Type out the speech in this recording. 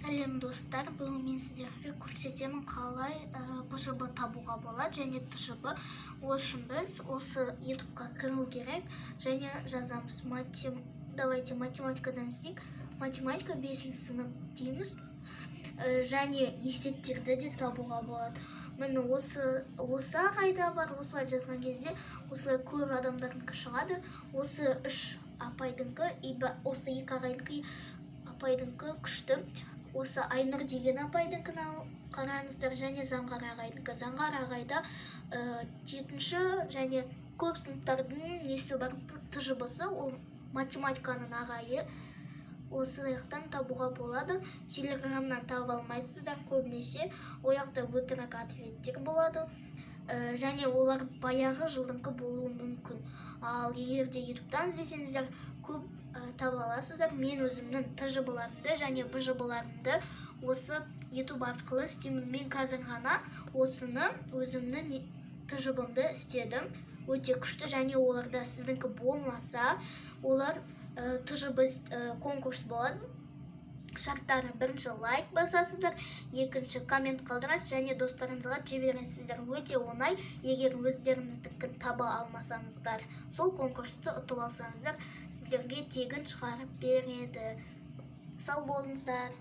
Сәлем, достар! Бүгін мен сіздерге көрсетемін, қалай БЖБ табуға болады және ТЖБ. Ол үшін біз осы ютубқа кіру керек және жазамыз давайте математикадан іздейік. Математика, бесінші сынып дейміз. Және есептерді де табуға болады. Міне, осы ағайда бар. Осылай жазған кезде осылай көп адамдардікі шығады. Осы үш апайдыңкі и осы екі ағайдікі, апайдыңкі күшті. Осы Айнұр деген апайдыңкін қараңыздар және Заңғар ағайдікі. Заңғар ағайда жетінші және көп сыныптардың несі бар, ТЖБ-сы. Ол математиканың ағайы. Осы жақтан табуға болады. Телеграмнан таба алмайсыздар көбінесе, ол жақта өтірік ответтер болады. Және олар баяғы жылдыңкі болуы мүмкін. Ал егер де ютубтан іздесеңіздер, көп таба аласыздар. Мен өзімнің ТЖБ-ларымды және БЖБ-ларымды осы ютуб арқылы істеймін. Мен қазір ғана осыны, өзімнің ТЖБ-мды істедім. Өте күшті. Және оларда сіздіңкі болмаса, олар ТЖБ конкурс болады. Шарттары: бірінші, лайк басасыздар, екінші, коммент қалдырасыз және достарыңызға жібересіздер. Өте оңай. Егер өздеріңіздікін таба алмасаңыздар, сол конкурсты ұтып алсаңыздар, сіздерге тегін шығарып береді. Сау болыңыздар!